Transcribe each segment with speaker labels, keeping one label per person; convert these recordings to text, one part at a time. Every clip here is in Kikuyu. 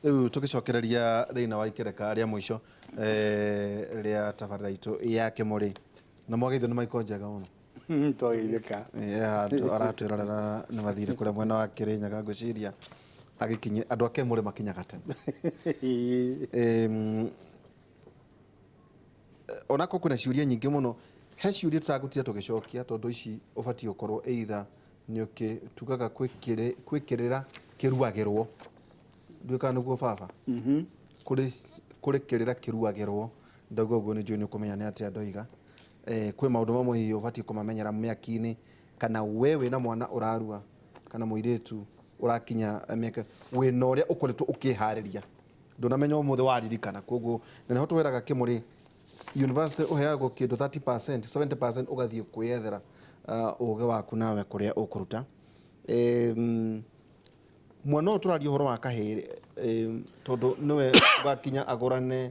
Speaker 1: Rĩu tũgĩcokereria thĩinĩ wa ikereka rĩa mũico eh, rĩa tabarĩra itũ ya kĩmũrĩ na mwageithio nĩ Michael Njega mũno.
Speaker 2: Twageithĩka.
Speaker 1: Eh, handũ aratwĩrorera nĩ mathire kũrĩa mwena wa Kĩrĩnyaga ngwĩciria agĩkinye andũ a Kĩmũrĩ makinyaga tene. Em, onako kwĩna ciũria nyingĩ mũno he ciũria tũtagũtinda tũgĩcokia tondũ ici ũbatiĩ gũkorwo either nĩ ũkĩ tugaga kwĩ kĩrĩra kĩruagĩrwo ndiũĩ kana nĩguo baba kũrĩ kũrĩ kĩrĩra kĩruagĩrwo ndauga ũguo nĩ njũĩ nĩ ũkũmenya nĩ atĩa ndoiga eh, kwĩ maũndũ mamwe hihi ũbatiĩ kũmamenyera mĩaki-inĩ kana we wĩna mwana ũrarua kana mũirĩtu ũrakinya mĩaka wĩna ũrĩa ũkoretwo ũkĩharĩria ndũnamenya ũmũthĩ waririkana koguo na nĩho twĩraga kĩmũrĩ university ũheagwo kĩndũ 30% 70% ũgathiĩ kwĩyethera ũgĩ waku nawe kũrĩa ũkũruta. Mwana ũyũ tũraria ũhoro wa kahĩĩ tondũ nĩwe ũgakinya agũrane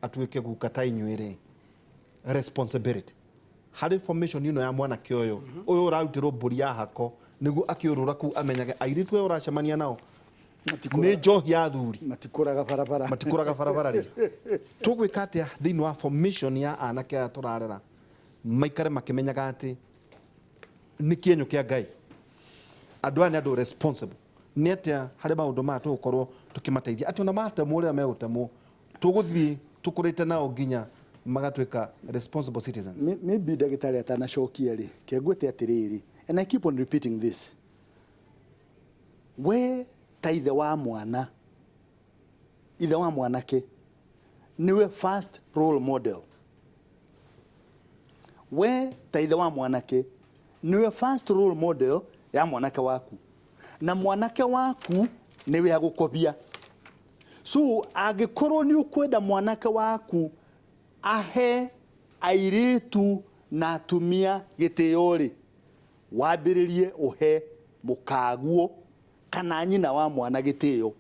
Speaker 1: atuĩke guka ta inyuĩ rĩ, responsibility harĩ formation ĩno ya mwanake ũyũ ũyũ ũrarutĩrwo mbũri ya hako nĩguo akĩũrũra kũu amenyage airĩtu aya ũracemania nao nĩ njohi ya athuri.
Speaker 2: Matikũraga barabara.
Speaker 1: Matikũraga barabara rĩ, tũgwĩka atĩa thĩinĩ wa formation ya anake aya tũrarera maikare makĩmenyaga atĩ nĩ kĩenyũ kĩa Ngai, andũ aya nĩ andũ responsible? Nĩ atĩa harĩ maũndũ maya tũgũkorwo tũkĩmateithia atĩ ona matemwo ũrĩa megũtemwo tũgũthiĩ tũkũrĩte nao nginya magatuĩka responsible citizens?
Speaker 2: Maybe ndagĩtarĩ atanacokia rĩ, kengwĩte atĩrĩrĩ, and I keep on repeating this, we ta ithe wa mwana, ithe wa mwanake niwe first role model. We ta ithe wa mwanake niwe first role model ya mwanake waku, na mwanake waku niwe agũkobia. So angĩkorwo nĩ ũkwenda mwanake waku ahe airĩtu na atumia gĩtĩo rĩ, wambĩrĩrie ũhe mũkaguo kana nyina wa mwana gĩtĩo.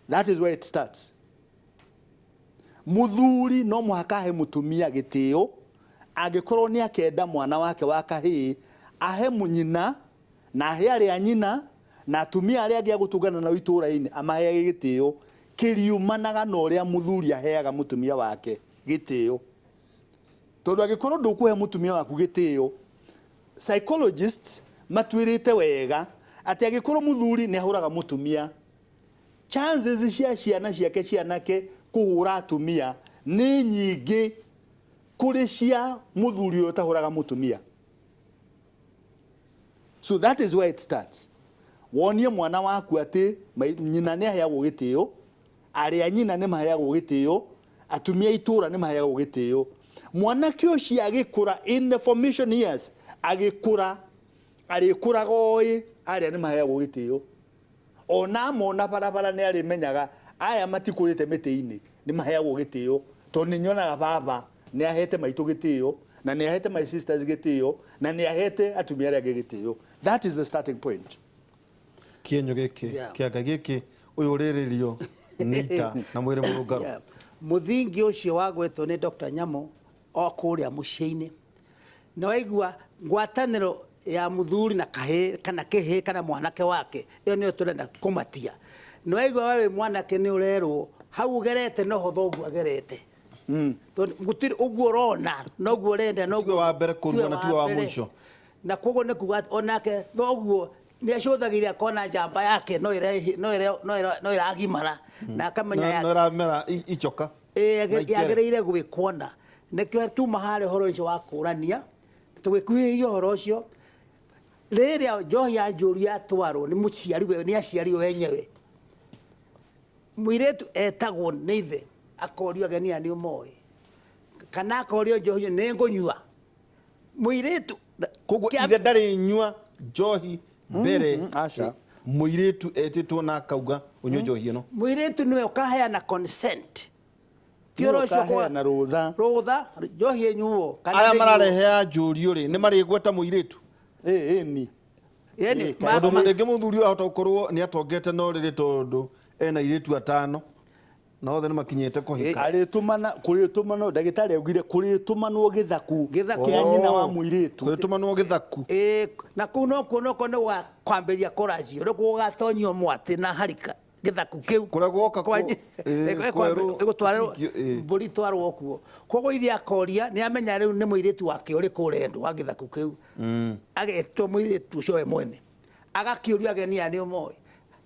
Speaker 2: That is where it starts. Mũthuri no mũhaka ahe mũtumia gĩtĩo angĩkorwo nĩ akenda mwana wake wa kahĩĩ ahe nyina na ahe arĩa nyina na atumia arĩa angĩ agũtungana nao itũũra-inĩ amaheage gĩtĩo kĩriumanaga na ũrĩa mũthuri aheaga mũtumia wake gĩtĩo. Tondũ angĩkorwo ndũkũhe mũtumia waku gĩtĩo, psychologists matuĩrĩte wega atĩ angĩkorwo mũthuri nĩ ahũraga mũtumia, chances cia ciana ciake cianake kũhũra atumia nĩ nyingĩ kũrĩ cia mũthuri ũrĩa ũtahũraga mũtumia. So that is where it starts. Wonie mwana waku atĩ nyina nĩ aheagwo gĩtĩo, arĩa nyina nĩ maheagwo gĩtĩo, atumia a itũũra nĩ maheagwo gĩtĩo. Mwanake ũcio agĩkũra in the formation years, agĩkũra, arĩkũraga oĩ arĩa nĩ maheagwo gĩtĩo. Ona amona barabara nĩ arĩmenyaga aya matikũrĩte mĩtĩ-inĩ, nĩ maheagwo gĩtĩo. Tondũ nĩ nyonaga baba nĩ ahete maitũ gĩtĩo, na nĩ ahete my sisters gĩtĩo, na nĩ ahete atumia arĩa angĩ gĩtĩo. That is the starting point.
Speaker 1: Kĩenyũ gĩkĩ kĩa Ngai gĩkĩ ũyũ ũrĩrĩrio nĩ ita na mwĩrĩ mũrũngarũ.
Speaker 3: Yeah. Mũthingi ũcio wagwetwo nĩ Dr. Nyamũ o kũrĩa mũciĩ-inĩ. Na waigua ngwatanĩro ya mũthuri na kahĩĩ kana kĩhĩĩ kana mwanake wake, ĩyo nĩyo tũrenda kũmatia. Na waigua we wĩ mwanake nĩ ũrerwo hau ũgerete noho thoguo agerete. Tondũ gũtirĩ ũguo ũrona noguo ũrenda noguo
Speaker 1: Tiwe wa mbere kũrua
Speaker 3: tiwe
Speaker 1: na tiwe wa
Speaker 3: mbere.
Speaker 1: mũico.
Speaker 3: Na koguo nĩ kuga atĩ onake thoguo nĩ acũthagĩrĩria akona njamba yake no ĩrehi- no ĩre- no ĩra- no ĩragimara na akamenya
Speaker 1: No
Speaker 3: ya-
Speaker 1: no ĩramera icoka.
Speaker 3: Ĩĩ,
Speaker 1: Na ikere.
Speaker 3: yagĩrĩire gwĩkwo na nĩkĩo tuma harĩa ũhoro ũcio wa kũrania tũgĩkuhĩhĩria ũhoro ũcio rĩrĩa njohi ya njũru yatwarwo nĩ mũciari we nĩ aciari we wenyewe mũirĩtu etagwo nĩ ithe akorio ageni aya nĩ ũmoĩ kana akorio njohi nĩ ngũnyua mũirĩtu
Speaker 1: Koguo
Speaker 3: Kĩa-
Speaker 1: ithe ndarĩ nyua njohi mbere
Speaker 2: aca.
Speaker 1: mũirĩtu etĩtwo na akauga ũnyue njohi ĩno.
Speaker 3: Mũirĩtu nĩwe ũkaheana consent. Ti
Speaker 2: Nĩwe
Speaker 3: ũhoro ũcio
Speaker 2: ũkaheana rũtha.
Speaker 3: Rũtha, njohi ĩnyuo kana
Speaker 1: Aya
Speaker 3: ndĩnyuo.
Speaker 1: mararehe ya njũrio rĩ, nĩ marĩgweta mũirĩtu?
Speaker 2: Ĩĩ, ĩni.
Speaker 3: Ĩni,
Speaker 2: Ĩĩ,
Speaker 1: Tondũ rĩngĩ mũthuri ũyũ ahota gũkorwo nĩ atongete no rĩrĩ tondũ ena airĩtu atano na othe nĩ makinyĩte kũhika.
Speaker 2: Arĩtũmana, kũrĩtũmanwo, ndagĩtarĩ augire kũrĩtũmanwo gĩthaku
Speaker 3: Gĩthaku.
Speaker 2: kĩa nyina wa mũirĩtu.
Speaker 1: Kũrĩtũmanwo gĩthaku.
Speaker 3: Ĩĩ, na kũu nokuo nokuo nĩ kwambĩrĩria kũracio, nĩkuo gũgatonyio mwatĩ na harika. Gĩthaku kĩu.
Speaker 1: Kũrĩa gwoka
Speaker 3: Kwa-
Speaker 1: kwerũ
Speaker 3: Ĩgũtwarĩrwo
Speaker 1: cikio, ĩĩ.
Speaker 3: Mbũri twarwo kuo. Koguo ithe akoria nĩ amenya rĩu nĩ mũirĩtu wake ũrĩkũ ũrendwo wa gĩthaku kĩu. Agetwo mũirĩtu ũcio we mwene, agakĩũrio ageni aya nĩ ũmoĩ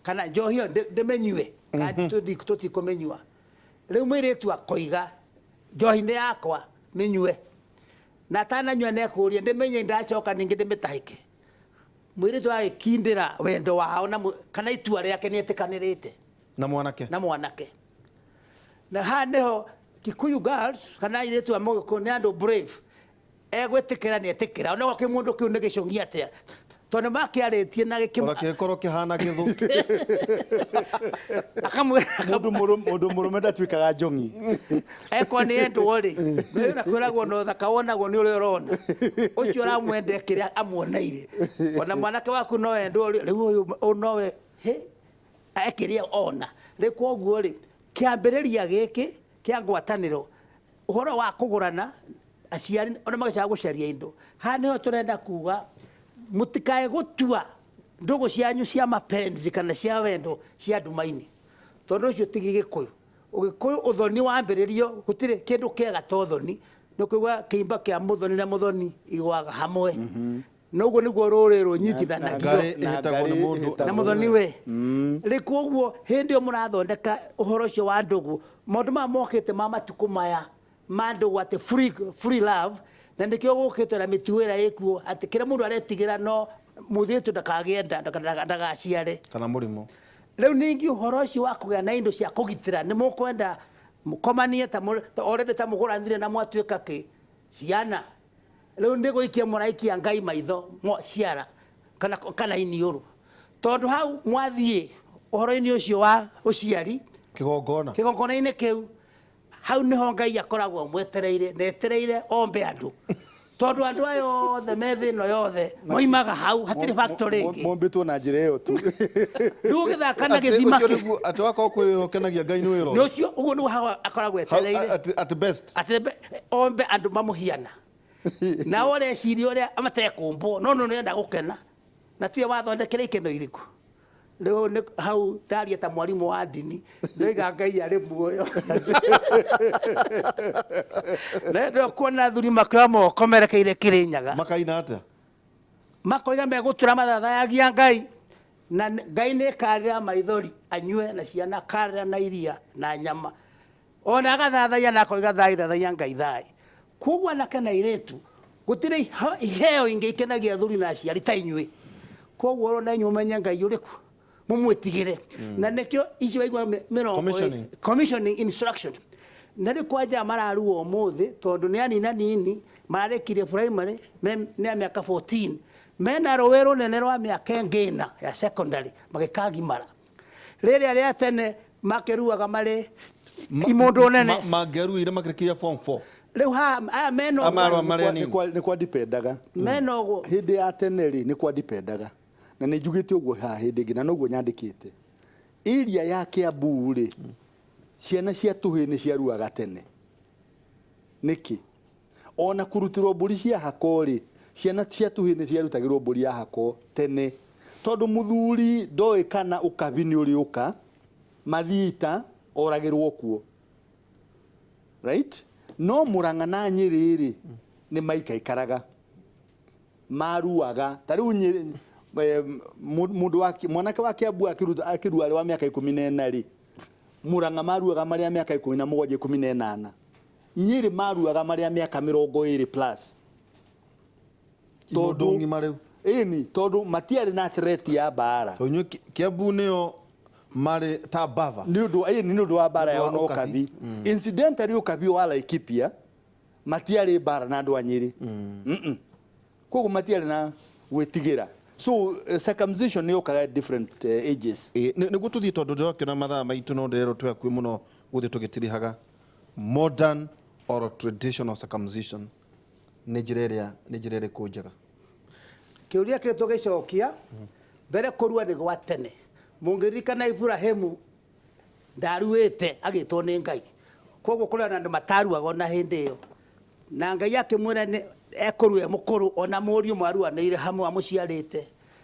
Speaker 3: kana njohi ĩyo ndĩmĩnyue kana tũtikũmĩnyua. Rĩu mũirĩtu akoiga, "Njohi nĩ yakwa, mĩnyue." Na atananyua nĩekũria, "Ndĩmĩnyue ndacoka ningĩ ndĩmĩtahĩke?" Mũirĩtu agĩkindĩra wendo wao na kana itua rĩake nĩ etĩkanĩrĩte
Speaker 1: na mwanake.
Speaker 3: Na mwanake. Na haha nĩho Kikuyu girls kana airĩtu a Mũgĩkũyũ nĩ andũ brave. Egwĩtĩkĩra nĩ etĩkĩra, ona gwa kĩmũndũ kĩu nĩ gĩcũngi atĩa, tondũ makĩarĩtie na
Speaker 1: ona kĩngĩkorwo kĩhana gĩthũ.
Speaker 3: Akamwĩra
Speaker 2: Mũndũ mũrũme ndatuĩkaga njong'i.
Speaker 3: Ekwa nĩ endwo rĩ, na kwĩragwo na ũthaka wonagwo nĩ ũrĩa ũrona ũcio ũramwenda kĩrĩa amuoneire. Ona mwanake waku no endwo rĩ, rĩu ũyũ nowe hĩ ekĩrĩa ona rĩ. Koguo rĩ, kĩambĩrĩria gĩkĩ kĩa ngwatanĩro, ũhoro wa kũgũrana, aciari ona magĩcoka gũcaria indo, haha nĩho tũrenda kuga mũtikae gũtua ndũgũ cianyu cia mapenzi kana cia wendo cia nduma-inĩ, tondũ ũcio ti Gĩgĩkũyũ. Ũgĩkũyũ ũthoni wambĩrĩrio, gũtirĩ kĩndũ kĩega ta ũthoni. Nĩ ũkũigua kĩimba kĩa mũthoni na mũthoni igwaga hamwe, noguo nĩguo rũrĩrĩ rũnyitithanagio.
Speaker 1: Ngarĩ
Speaker 2: Na
Speaker 1: ĩhĩtagwo nĩ
Speaker 2: ngarĩ
Speaker 1: mũndũ.
Speaker 2: ĩhĩtagwo
Speaker 3: Na mũthoni we rĩ. Koguo hĩndĩ ĩyo mũrathondeka ũhoro ũcio wa ndũgũ, maũndũ maya mokĩte ma matukũ maya ma ndũgũ atĩ free love, na nĩkĩo gũkĩte na mĩtugo ĩrĩa ĩkuo atĩ kĩrĩa mũndũ aretigĩra no mũirĩtu ndakagĩe nda, ndagaciare
Speaker 1: kana mũrimũ.
Speaker 3: Rĩu ningĩ ũhoro ũcio wa kũgĩa na indo cia kũgitĩra, nĩ mũkwenda mũkomanie ta already ta mũgũranire na mwatuĩka kĩ ciana, rĩu nĩ gũikia mũraikia Ngai maitho ciara kana iniũrũ, tondũ hau mwathiĩ ũhoro-inĩ ũcio wa ũciari
Speaker 1: kĩgongona.
Speaker 3: Kĩgongona-inĩ kĩu, hau nĩho Ngai akoragwo mwetereire na etereire ombe andũ, tondũ andũ aya othe me thĩ ĩno yothe moimaga hau, hatirĩ factory ĩngĩ.
Speaker 2: Mombĩtwo na njĩra ĩyo tu.
Speaker 3: Rĩu ũgĩthaka na
Speaker 1: Atĩ
Speaker 3: gĩthima
Speaker 1: ũcio nĩguo atĩ wakorwo kwĩ wĩra ũkenagia Ngai nĩ wĩra
Speaker 3: nĩ ũcio. Ũguo nĩguo hau akoragwo etereire
Speaker 1: at best.
Speaker 3: Atĩ ombe andũ mamũhiana nao ũreciria ũrĩa matekũmbwo, no nĩenda gũkena na tiwe wathondekere ikeno irĩkũ. Rĩu nĩ hau ndaria ta mwarimũ wa ndini, ndoiga Ngai arĩ muoyo na kuona athuri makĩoya moko merekeire Kĩrĩnyaga.
Speaker 1: Makaina atĩa?
Speaker 3: Makoiga megũtura mathathayagia Ngai na Ngai nĩ karĩra maithori anyue na ciana, karĩra na iria na nyama, ona agathathaiya na akoiga thai, thathaiya Ngai thai. Koguo anake na airĩtu, gũtirĩ iheo ingĩ ikenagia athuri na aciari ta inyuĩ. Koguo ona inyuĩ mũmenye Ngai ũrĩkũ mũmwĩtigĩre, na nĩkĩo icio waigua mĩrongo
Speaker 1: Commissioning.
Speaker 3: Commissioning instruction. Na rĩu kwanja mararua ũmũthĩ, tondũ nĩ anini anini mararĩkirie primary nĩ a mĩaka 14, mena rũĩ rũnene rwa mĩaka ĩngĩ ĩna ya secondary magĩkagimara. Rĩrĩa rĩa tene makĩruaga marĩ imũndũ nene.
Speaker 1: Mangĩaruire makĩrĩkia form 4.
Speaker 3: Rĩu haha aya mena
Speaker 1: Ama
Speaker 3: ũguo.
Speaker 1: arũa marĩ anini.
Speaker 2: Nĩ kwa dipendaga.
Speaker 3: Mena ũguo.
Speaker 2: Hĩndĩ ya tene rĩ, nĩ kwa dipendaga, na nĩ njugĩte ũguo haha hĩndĩ ĩngĩ na noguo nyandĩkĩte. Area ya Kiambu rĩ, ciana cia tũhĩĩ nĩ ciaruaga tene. Nĩkĩ? Ona kũrutĩrwo mbũri cia hako rĩ, ciana cia tũhĩĩ nĩ ciarutagĩrwo mbũri ya hako tene, tondũ mũthuri ndoĩ kana ũkabi nĩ ũrĩũka mathiĩ ita oragĩrwo kuo, right? No Mũrang'a na Nyĩrĩ rĩ, nĩ maikaikaraga maruaga. Ta rĩu Nyĩrĩ, mũndũ wa mwanake wa Kiambu akĩrua arĩ wa mĩaka 14 rĩ, Mũrang'a maruaga marĩ a mĩaka 17, 18. Nyĩrĩ maruaga marĩ a mĩaka 20 plus.
Speaker 1: Mũndũ ng'ima rĩu.
Speaker 2: Ĩni, tondũ matiarĩ na threat ya mbara.
Speaker 1: Tondũ inyuĩ Kiambu nĩo marĩ ta bava.
Speaker 2: Nĩ ũndũ, ĩni, nĩ ũndũ wa mbara
Speaker 1: Nĩ ũndũ
Speaker 2: yao
Speaker 1: wa
Speaker 2: na
Speaker 1: Ũkabi.
Speaker 2: Ũkabi. Incidentally, Ũkabi wa Laikipia matiarĩ mbara na andũ a Nyĩrĩ. Koguo matiarĩ na gwĩtigĩra. So circumcision nĩ yũkaga at different ages.
Speaker 1: Ĩ, nĩguo tũthiĩ, tondũ ndĩrakĩona mathaa maitũ no ndĩrerwo twĩ hakuhĩ mũno gũthiĩ tũgĩtirihaga. Modern or traditional circumcision, nĩ njĩra ĩrĩa, nĩ njĩra ĩrĩkũ njega?
Speaker 3: Kĩũria kĩu tũgĩcokia mbere, kũrua nĩ gwa tene. Mũngĩririkana Iburahĩmu ndaruĩte agĩtwo nĩ Ngai. Koguo kũrĩ na andũ mataruaga ona hĩndĩ ĩyo, na Ngai akĩmwĩra nĩ ekũrua e mũkũrũ, ona mũriũ mwaruanĩire hamwe amũciarĩte,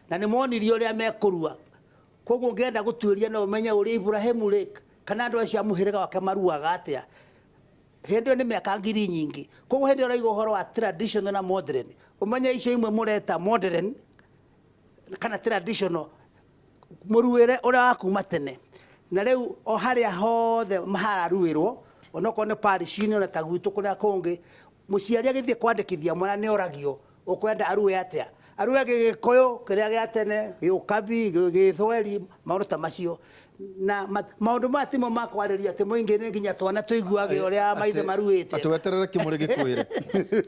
Speaker 3: na nĩ monirio ũrĩa mekũrua. Koguo ũngĩenda gũtuĩria no ũmenye ũrĩa Iburahĩmu rĩ kana andũ acio a mũhĩrĩga wake maruaga atĩa. Hĩndĩ ĩyo nĩ mĩaka ngiri nyingĩ. Koguo hĩndĩ ĩyo ũraigua ũhoro wa traditional na modern, ũmenye icio imwe mũreta modern kana traditional, mũruĩre ũrĩa wa kuma tene. Na rĩu o harĩa hothe hararuĩrwo, onokorwo nĩ parish-inĩ ona ta gwitũ kũrĩa kũngĩ, mũciari agĩthiĩ kwandĩkithia mwana nĩ oragio ũkwenda arue atĩa? Arue gĩgĩkũyũ kĩrĩa gĩa tene, gĩũkabi, gĩthweri, maũndũ ta macio. Na maũndũ maya timo ma kwarĩria atĩ mũingĩ nĩ nginya twana tũiguage ũrĩa maithe maruĩte.
Speaker 1: Atĩ weterere kĩmũrĩ gĩkwĩre.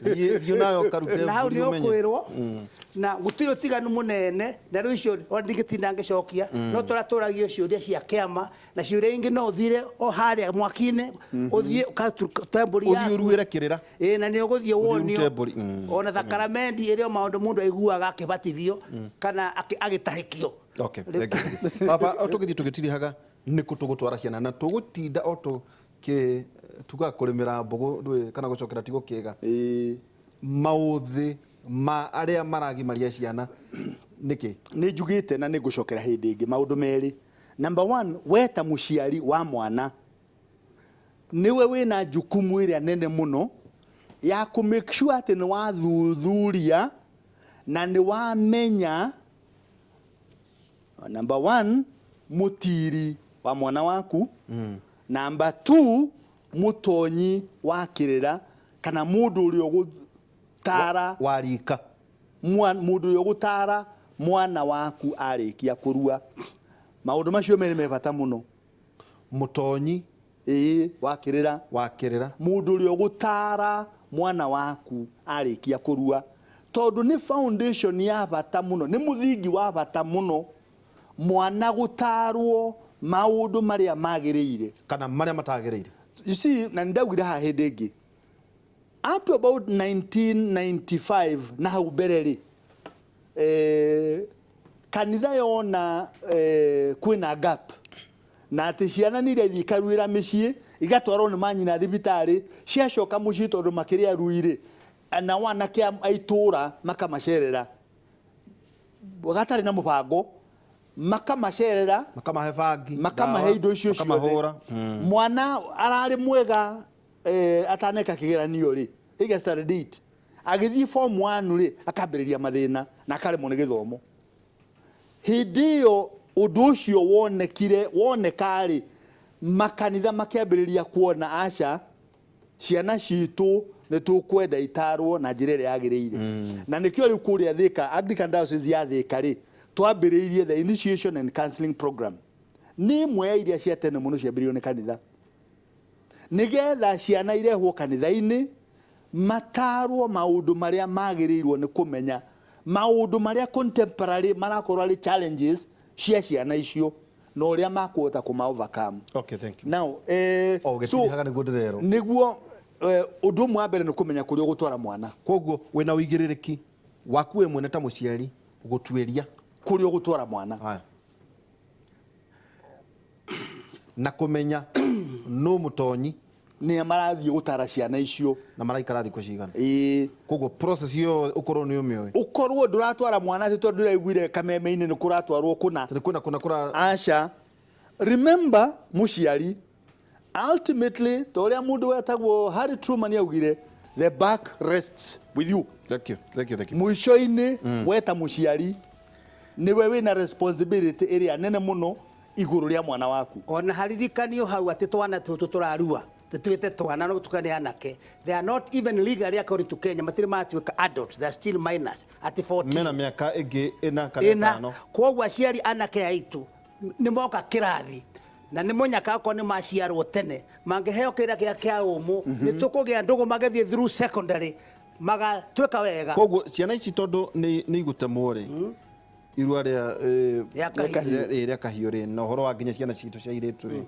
Speaker 1: Thiĩ thiĩ nawe ũkarute
Speaker 3: Na hau
Speaker 1: mbũri
Speaker 3: nĩ
Speaker 1: ũmenye.
Speaker 3: ũkwĩrwo na gũtirĩ ũtiganu mũnene na rĩu icio ona ndingĩtinda ngĩcokia no tũrĩa tũragio ciũria cia kĩama na ciũria ingĩ no ũthire o harĩa mwaki-inĩ ũthiĩ ũkarute mbũri
Speaker 1: Ũthiĩ
Speaker 3: yaku.
Speaker 1: ũruĩre kĩrĩra.
Speaker 3: Ĩĩ na nĩ ũgũthiĩ
Speaker 1: Ũthiĩ
Speaker 3: wonio
Speaker 1: ũrute mbũri.
Speaker 3: Ona thakaramenti ĩrĩ o maũndũ mũndũ aiguaga akĩbatithio kana agĩtahĩkio.
Speaker 1: Okay, thank you. Baba, o tũgĩthiĩ tũgĩtirihaga nĩ kũ tũgũtwara ciana na tũgũtinda o tũkĩ tugaga kũrĩmĩra mbũgũ ndũĩ kana gũcokera ti gũkĩga.
Speaker 2: Ĩĩ.
Speaker 1: Maũthĩ ma arĩa maragimaria ciana nĩkĩ?
Speaker 2: Nĩ njugĩte na nĩ ngũcokera hĩndĩ ĩngĩ maũndũ merĩ. Number one, we ta mũciari wa mwana nĩwe wĩna jukumu ĩrĩa nene mũno ya kũ make sure atĩ nĩ wathuthuria na nĩ wamenya number one, mũtiri wa mwana waku. Number two, mũtonyi wa kĩrĩra kana mũndũ ũrĩa ũgũtara
Speaker 1: wa rika.
Speaker 2: Mũndũ ũrĩa ũgũtara mwana waku arĩkia kũrua. Maũndũ macio merĩ me bata mũno.
Speaker 1: Mũtonyi
Speaker 2: Ĩĩ, wa kĩrĩra.
Speaker 1: Wa kĩrĩra.
Speaker 2: Mũndũ ũrĩa ũgũtara mwana waku arĩkia kũrua, tondũ nĩ foundation ya bata mũno, nĩ mũthingi wa bata mũno mwana gũtarwo maũndũ marĩa magĩrĩire
Speaker 1: kana marĩa matagĩrĩire.
Speaker 2: You see, na nĩndaugire haha hĩndĩ ĩngĩ up to about 1995 na hau mbere rĩ, kanitha yona kwĩna gap na atĩ ciana nĩ irathiĩ ikaruĩra mĩciĩ igatwarwo nĩ manyina thibitarĩ, ciacoka mũciĩ tondũ makĩrĩ arui rĩ, nao anake a itũũra makamacerera gatarĩ na mũbango, makamacerera,
Speaker 1: makamahe bangi,
Speaker 2: makamahe
Speaker 1: ndawa,
Speaker 2: indo icio ciothe.
Speaker 1: makamahũra.
Speaker 2: Mwana ararĩ mwega ataneka kĩgeranio rĩ, ĩga standard 8, agĩthiĩ form 1 rĩ, akambĩrĩria mathĩna na akaremwo nĩ gĩthomo. Hĩndĩ ĩyo ũndũ ũcio wonekire, woneka rĩ, makanitha makĩambĩrĩria kuona aca, ciana citũ nĩ tũkwenda itarwo na njĩra ĩrĩa yagĩrĩire. Na nĩkĩo rĩu kũrĩa Thika, Anglican Diocese ya Thika rĩ, twambĩrĩirie the initiation and counseling program. Nĩ ĩmwe ya iria cia tene mũno ciambĩrĩirio nĩ kanitha. Nĩgetha ciana irehwo kanitha-inĩ, matarwo maũndũ marĩa magĩrĩirwo nĩ kũmenya, maũndũ marĩa contemporary marakorwo arĩ challenges cia ciana icio, na ũrĩa makũhota kũma overcome.
Speaker 1: Okay, thank you.
Speaker 2: Now,
Speaker 1: O, ũgĩtirihaga nĩguo ndĩrerwo.
Speaker 2: Nĩguo, ũndũ ũmwe wa mbere nĩ kũmenya kũrĩa ũgũtwara mwana.
Speaker 1: Koguo wĩna ũigĩrĩrĩki waku we mwene ta mũciari gũtuĩria
Speaker 2: kũrĩa ũgũtwara mwana.
Speaker 1: Haya. Na kũmenya nũ mũtonyi
Speaker 2: nĩa marathiĩ gũtara ciana icio
Speaker 1: na maraikara thikũ cigana.
Speaker 2: Ĩĩ.
Speaker 1: Koguo process ĩyo ũkorwo nĩ ũmĩũĩ.
Speaker 2: Ũkorwo ndũratwara mwana atĩ tondũ ndũraiguire kameme-inĩ nĩ kũratwarwo kũna.
Speaker 1: Tondũ kwĩna kũna kũra
Speaker 2: Aca. Remember mũciari ultimately ta ũrĩa mũndũ wetagwo Harry Truman augire, the buck rests with you.
Speaker 1: Thank you, thank you, thank you.
Speaker 2: Mũico-inĩ we ta mũciari nĩwe wĩna responsibility ĩrĩa nene mũno igũrũ rĩa mwana waku.
Speaker 3: Ona haririkanio hau atĩ twana tũtũ tũrarua tũtuĩte twana no gũtuĩka nĩ anake. They are not even legally according to Kenya, matirĩ matuĩka adults, they are still minors at 14.
Speaker 1: Mena mĩaka ĩngĩ ĩna kana
Speaker 3: Ĩna.
Speaker 1: ĩtano.
Speaker 3: Kwoguo aciari anake aitũ nĩ moka kĩrathi na nĩ mũnyaka okorwo nĩ maciarwo tene mangĩheo kĩrĩa kĩa kĩa ũmũ, nĩ tũkũgĩa ndũgũ magĩthiĩ through secondary magatuĩka wega.
Speaker 1: Koguo ciana ici tondũ nĩ igũtemwo rĩ, irua
Speaker 3: Rĩa kahiũ.
Speaker 1: rĩa kahiũ rĩ, na ũhoro wa nginya ciana citũ cia airĩtu rĩ,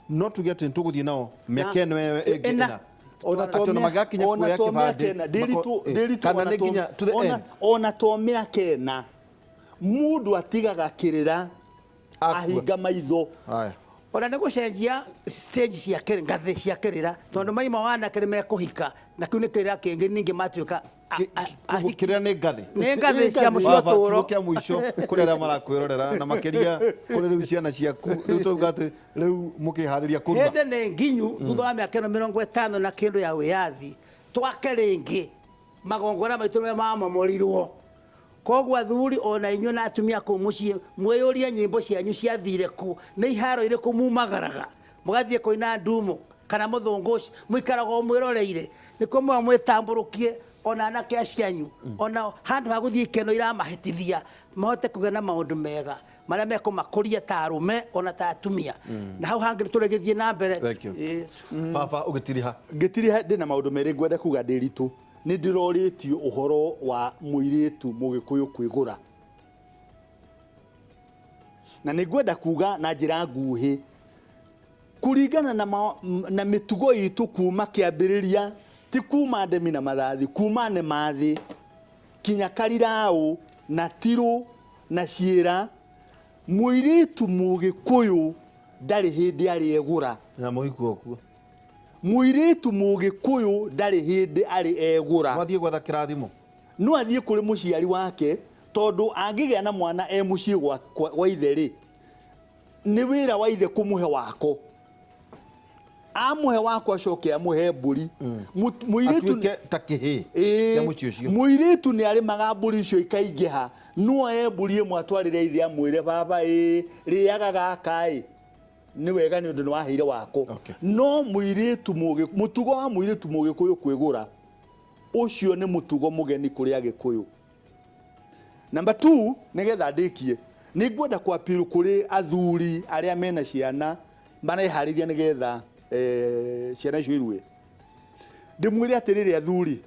Speaker 1: no tuge atĩ nĩtũgũthiĩ nao mĩaka ĩno ĩyo ĩngĩ
Speaker 3: Ĩna.
Speaker 1: ĩna.
Speaker 2: Ona
Speaker 1: Atĩ ona magakinya kuoya
Speaker 2: to mĩaka
Speaker 1: kĩbandĩ,
Speaker 2: ĩna, ndĩritũ, ndĩritũ
Speaker 1: kana
Speaker 2: ona
Speaker 1: nĩ
Speaker 2: to-
Speaker 1: nginya to the
Speaker 2: ona-
Speaker 1: end.
Speaker 2: ona to mĩaka ĩna, mũndũ atigaga kĩrĩra
Speaker 1: Akua.
Speaker 2: ahinga maitho.
Speaker 1: Haya.
Speaker 3: Ona nĩ gũcenjia stage cia ngathĩ cia kĩrĩra, tondũ maima wanake nĩ mekũhika, na kĩu nĩ kĩrĩra kĩngĩ ningĩ matuĩka ahiki.
Speaker 1: Kĩrĩa nĩ ngathĩ.
Speaker 3: Nĩ ngathĩ cia mũciĩ.
Speaker 1: Baba,
Speaker 3: ũtũũro.
Speaker 1: kiugo kĩa mũico kũrĩ arĩa marakwĩrorera na makĩria kũrĩ rĩu ciana ciaku, rĩu tũrauga atĩ rĩu mũkĩharĩria kũrua.
Speaker 3: Hĩndĩ nĩ nginyu thutha wa mĩaka ĩno 50 na kĩndũ ya wĩyathi, twake rĩngĩ magongona maitũ marĩa mamomorirwo. Koguo athuri ona inyuĩ na atumia kũu mũciĩ, mwĩyũrie nyĩmbo cianyu ciathire kũ, nĩ iharo irĩkũ mumagaraga mũgathiĩ kũina ndumo kana mũthũngũ ũcio mũikaraga o mwĩroreire. Nĩkuo mwa mwĩtambũrũkie ona anake acianyu, ona handũ ha gũthiĩ ikeno iramahĩtithia, mahote kũgĩa na maũndũ mega marĩa mekũmakũria ta arũme ona ta atumia, na hau hangĩ tũrĩgĩthiĩ na mbere.
Speaker 1: Thank you.
Speaker 3: Ĩĩ.
Speaker 1: Baba, ũgĩtiriha.
Speaker 2: Ngĩtiriha, ndĩ na maũndũ merĩ ngwenda kuga ndĩ ritũ. Nĩ ndĩrorĩtio ũhoro wa mũirĩtu mũgĩkũyũ kwĩgũra, na nĩ ngwenda kuga na njĩra nguhĩ kũringana na mĩtugo itũ kuma kĩambĩrĩria, ti kuma ndemi na mathathi, kuma nemathĩ kinya kariraũ na tirũ na ciĩra, mũirĩtu mũgĩkũyũ ndarĩ hĩndĩ arĩ egũra.
Speaker 1: Na mũhikuo kuo.
Speaker 2: Mũirĩtu mũgĩkũyũ ndarĩ hĩndĩ arĩ egũra.
Speaker 1: Mwathiĩ gwetha kĩrathimo.
Speaker 2: No athiĩ kũrĩ mũciari wake, tondũ angĩgĩa na mwana e mũciĩ gwa ithe rĩ, nĩ wĩra wa ithe kũmũhe wako, amũhe wako acoke amũhe mbũri. Mũirĩtu
Speaker 1: atuĩke ta kĩhĩ
Speaker 2: Ĩĩ,
Speaker 1: kĩa mũciĩ ũcio.
Speaker 2: Mũirĩtu nĩ arĩmaga mbũri icio ikaingĩha, no oe mbũri ĩmwe atwarĩre ithe, amwĩre, "Baba, ĩ rĩaga gaka ĩ nĩ wega nĩ ũndũ nĩ waheire wako." No mũirĩtu mũgĩ, mũtugo wa mũirĩtu mũgĩkũyũ kwĩgũra ũcio nĩ mũtugo mũgeni kũrĩ Agĩkũyũ. Number 2, nĩgetha ndĩkie, nĩ ngwenda kwapirũ kũrĩ athuri arĩa mena ciana mareharĩria nĩgetha ciana icio irue. Ndĩmwĩre atĩrĩrĩ athuri,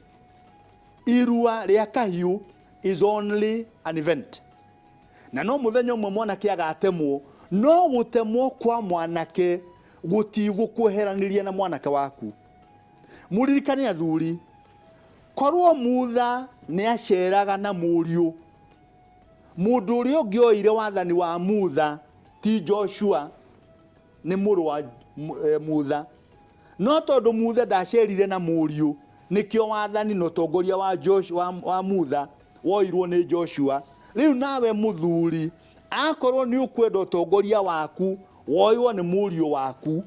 Speaker 2: irua rĩa kahiũ is only an event, na no mũthenya ũmwe mwanake agatemwo. No gũtemwo kwa mwanake gũtigũkweheranĩria na mwanake waku. Mũririkane athuri, korwo Mutha nĩ aceraga na mũriũ, mũndũ ũrĩa ũngĩoire wathani wa Mutha ti Joshua, nĩ mũrũ wa Mutha. No tondũ Mutha ndacerire na mũriũ, nĩkĩo wathani na ũtongoria wa Joshua, wa Mutha woirwo nĩ Joshua. Rĩu nawe mũthuri, akorwo nĩ ũkwenda ũtongoria waku woywo nĩ mũriũ waku,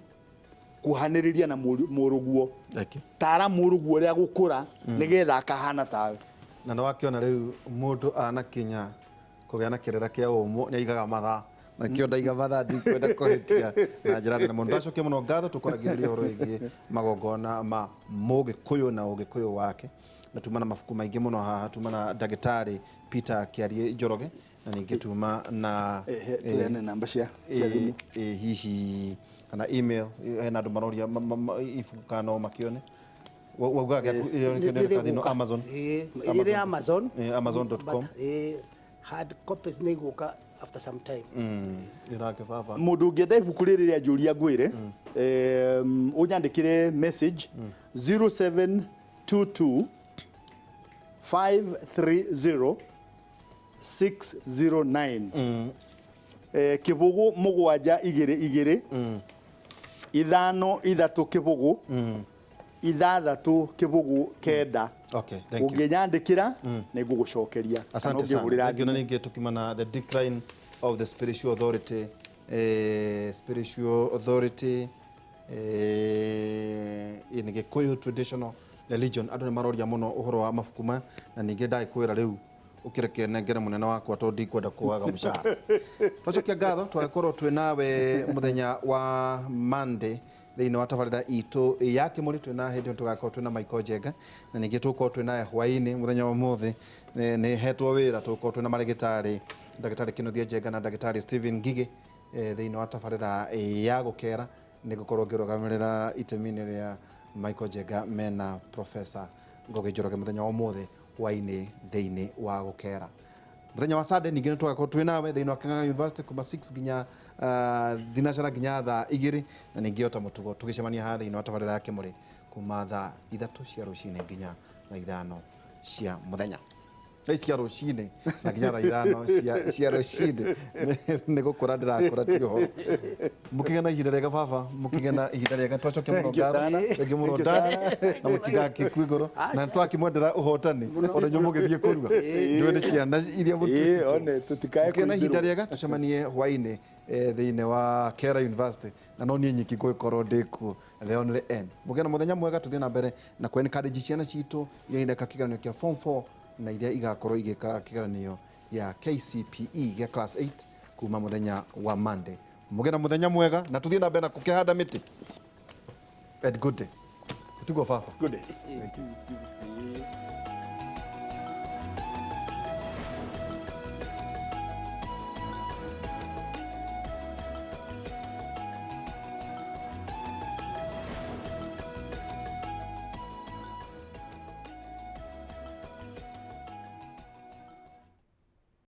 Speaker 2: kuhanĩrĩria na mũrũguo.
Speaker 1: Thank you.
Speaker 2: Tara mũrũguo ũrĩa gũkũra nĩgetha akahana tawe.
Speaker 1: Na nĩ wakĩona rĩu mũndũ anakinya kũgĩa na kĩrĩra kĩa ũmũ nĩ aigaga mathaa, na kĩo ndaiga mathaa, ndikwenda kũhĩtia na njĩra nene mũno. Ndacokia mũno ngatho, tũkwaragĩrĩria ũhoro wĩgiĩ magongona ma mũgĩkũyũ na ũgĩkũyũ wake, na tuma na mabuku maingĩ mũno haha. Tuma na ndagĩtarĩ Peter Kĩarie Njoroge, na ningĩ tuma na
Speaker 2: Ehe, tũheane namba cia thimũ.
Speaker 1: Hihi kana email, hena andũ maroria ibuku kana no makĩone. Waugaga gĩaku thĩinĩ Amazon.
Speaker 3: Ĩrĩ Amazon.
Speaker 1: Amazon.com.
Speaker 3: But, hard copies nĩ igũka after some time.
Speaker 1: Ĩrake baba.
Speaker 2: Mũndũ ũngĩenda ibuku rĩrĩ rĩa njũria ngwĩre, ũnyandĩkĩre message 0722 530 609, 0 7 2 2 5 3 0 6 0 9.
Speaker 1: Okay, thank you.
Speaker 2: Ũngĩnyandĩkĩra nĩ ngũgũcokeria.
Speaker 1: Asante sana.
Speaker 2: Ũngĩhũrĩra
Speaker 1: Thank you. Na
Speaker 2: thimũ.
Speaker 1: ningĩ tukimana the decline of the spiritual authority, spiritual authority in Gikuyu traditional religion. Andũ nĩ maroria mũno ũhoro wa mabuku maya, na ningĩ ndagĩkwĩra rĩu ũkĩreke nengere mũnene wakwa tondũ ndikwenda kwaga mũcara. Twacokia ngatho, twagĩkorwo twĩ nawe mũthenya wa Monday thĩinĩ wa tabarĩra itũ ya Kĩmũrĩ. Twĩna hĩndĩ ĩyo tũgakorwo twĩna Michael Njenga, na ningĩ tũgũkorwo twĩ nawe hwaĩ-inĩ mũthenya wa ũmũthĩ. Nĩ hetwo wĩra, tũgũkorwo twĩna marĩgĩtarĩ ndagĩtarĩ Kĩnuthia Njenga na ndagĩtarĩ Stephen Ngigĩ thĩinĩ wa tabarĩra ya gũkera. Nĩ ngũkorwo ngĩrũgamĩrĩra itemi-inĩ rĩa Michael Njenga mena Professor Ngũgĩ Njoroge mũthenya wa ũmũthĩ hwaĩ-inĩ thĩinĩ wa gũkera. Mũthenya wa Sunday ningĩ nĩ tũgakorwo twĩ nawe thĩinĩ wa Kang'ang'a University kuma 6 nginya thinacara nginya thaa 2, na ningĩ o ta mũtugo tũgĩcemania haha thĩinĩ wa tabarĩra ya Kĩmũrĩ kuma thaa 3 cia rũcinĩ nginya thaa 5 cia mũthenya. Thaa ici cia rũcinĩ na nginya thaa 5 cia rũcinĩ nĩ gũkũra ndĩrakũra, ti ũhoro. Mũkĩgĩa na ihinda rĩega baba, mũkĩgĩa na ihinda rĩega. Twacokia mũno
Speaker 2: Thank you
Speaker 1: ngatho.
Speaker 2: sana.
Speaker 1: Thank you mũno
Speaker 2: Thank you
Speaker 1: dad,
Speaker 2: sana.
Speaker 1: na mũtigakĩkue ngoro, na nĩtwakĩmwendera ũhotani ona inyuĩ mũgĩthiĩ kũrua, ndũĩ nĩ ciana iria
Speaker 2: Ĩĩ, one, tũtikae
Speaker 1: mũgĩe na ihinda
Speaker 2: kũimbĩrwo.
Speaker 1: rĩega. Tũcemanie hwaĩ-inĩ thĩinĩ wa Kera University, na no niĩ nyiki ngũgĩkorwo ndĩ kuo, the only N. Mũgĩe na mũthenya mwega. Tũthiĩ na mbere na kũ encourage ciana citũ iria ireka kĩgeranio kĩa form 4 na iria igakorwo igĩka kĩgeranio gĩa KCPE gĩa class 8 kuma mũthenya wa Monday. Mũgĩe na mũthenya mwega, na tũthiĩ na mbere na gũkĩhanda mĩtĩ. And good day. Tugo baba.
Speaker 2: Good day. Thank you.